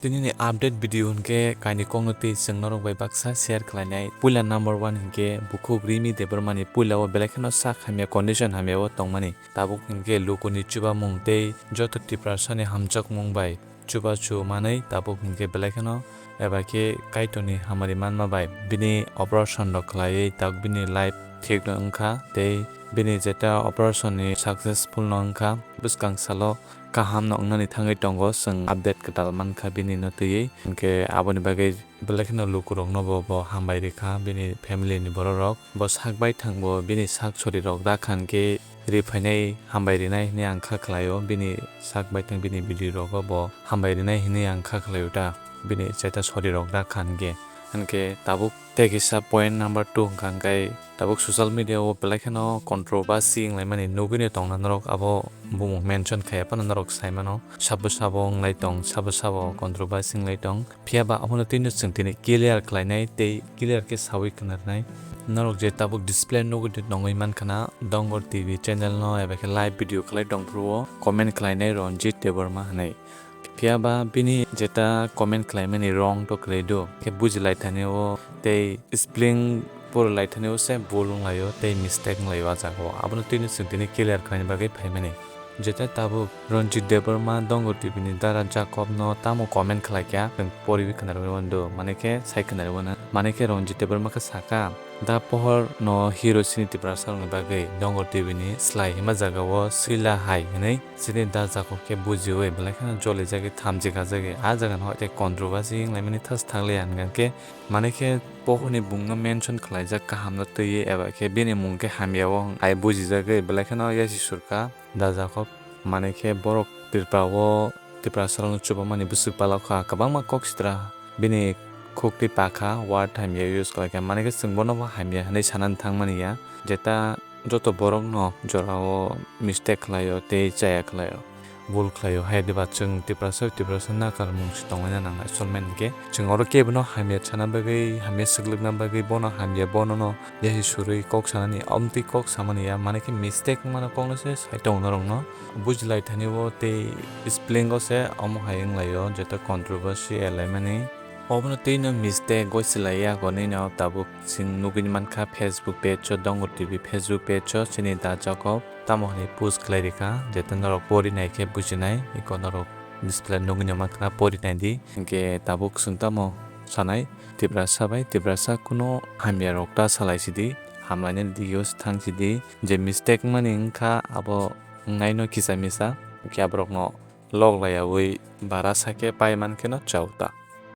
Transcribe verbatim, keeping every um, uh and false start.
Tini ni update video hinkhe kaini kokno twi chwng norok bai baksa share khlainai. Puila number one hinkhe bukhuk Rimi Debbarma ni puila o belai kheno sak hamya condition hamya o tongmani. Tabuk hinkhe luku ni chubamung tei joto Tiprasa ni hamjakmung bai chubachu manwi tabuk hinkhe belai kheno eba khe Kaitor ni hamari manma bai bini operation rok khlaiwi tabuk bini life thik no wngkha tei bini jeta operation ni successful no wngkha. Bwskang salo kaham no wngnani thangwi tongo, chwng update kwtal mankha bini no twiwi. Hinkhe aboni bagwi belai kheno lukurokno bo, bo hambai rikha, bini family ni borok rok. Bo sak baithang bo bini sak sori rok rakha hinkhe ri phainai hambai rinai hinwi ang kha khlaio, bini sak baithang bini video rogo bo hambai rinai hinwi ang kha khlaio ta, bini jeta sori rok rakha hinkhe. Hinkhe tabuk tei kisa point number two hwnkha hinkhe tabuk social media o belai kheno controversy wnglaimani nugwino tongna norok abo bumung mention khaiya phano norok saimano sabo sabo wnglai tong, sabo sabo controversy wnglaitong. Phiya ba abono twino chwng tini clear khlainai tei clear khe sawi khnarnai. Norok je tabuk display nugwi tongwi mankha na Dongor T V channel no eba khe live video khlai tong phuru o comment khlainai Ranjit Debbarma hinwi. Phiya ba bini jeta comment khlaimani wrong to kwrwi do khe bujilai thani o tei spelling pori lai thani o se bul wnglaio tei mistake wnglaio a jaga o. Abono twino chwng tini clear khlaina bagwi phaimani. Jeta tabuk Ranjit Debbarma Dongor T V ni dara Jacob no tamo comment khlaikha, chwng poriwi khnarwi mano, manwi khe sai khnarwi mano. Manwi khe Ranjit Debbarma khe saka, da pohor no hero sini Tiprasa rokni bagwi Dongor T V ni slai hima jaga o swila hai hinwi sini da Jacob khe bujiwi belai kheno jolijagwi thamjik hajagwi a jaga no hoi tei controversy wnglaimani thas thaklai ang khe manwi khe pohor ni bung no mention khlaijak kaham no twiwi eba khe bini mung khe hamya o ai bujijagwi belai kheno yasi surkha. Da Jacob, manwi khe borok Tripura o Tiprasa rokno chubamani bwswk palok kha, kwbangma kok sitra bini khuk twi pakha word hamya use khlaikha, manwi khe chwng bono bo hamya hinwi sanani thangmani ya, jeta joto borokno jora o mistake khlaio tei chaya khlaio, bul khlaio, hai diba chwng Tiprasa Tiprasa nakarmung se tonglaina nangnai solmen hinkhe chwng oro kebono hamya sana bagwi, hamya swklwkna bagwi, bono hamya bonono yasi surwi kok sanani, omtwi kok samani ya, manwi khe mistake wngmano kokno se sai tongo norokno. Bujilai thani o tei spelling o se omo hai wnglaio, jeta controversy elaimani. Obono twino mistake gosilai ya, gonino tabuk chwng nugwi mankha Facebook page o, Dongor T V Facebook page o, chini da Jacob tamo hinwi post khlai rikha, jeta norok pori nai khe bujinai, eko norok display nugwi mankha, pori nai di. Hinkhe tabuk chwng tamo sanai, Tiprasa bai Tiprasa kuno hamya rok ta salai sidi, hamlainani dige o se thang sidi, je mistake wngmani wngkha abo wngnaino kisa misa, hinkhe aborokno lok laiyawi bara sakhe pai mankheno chao ta.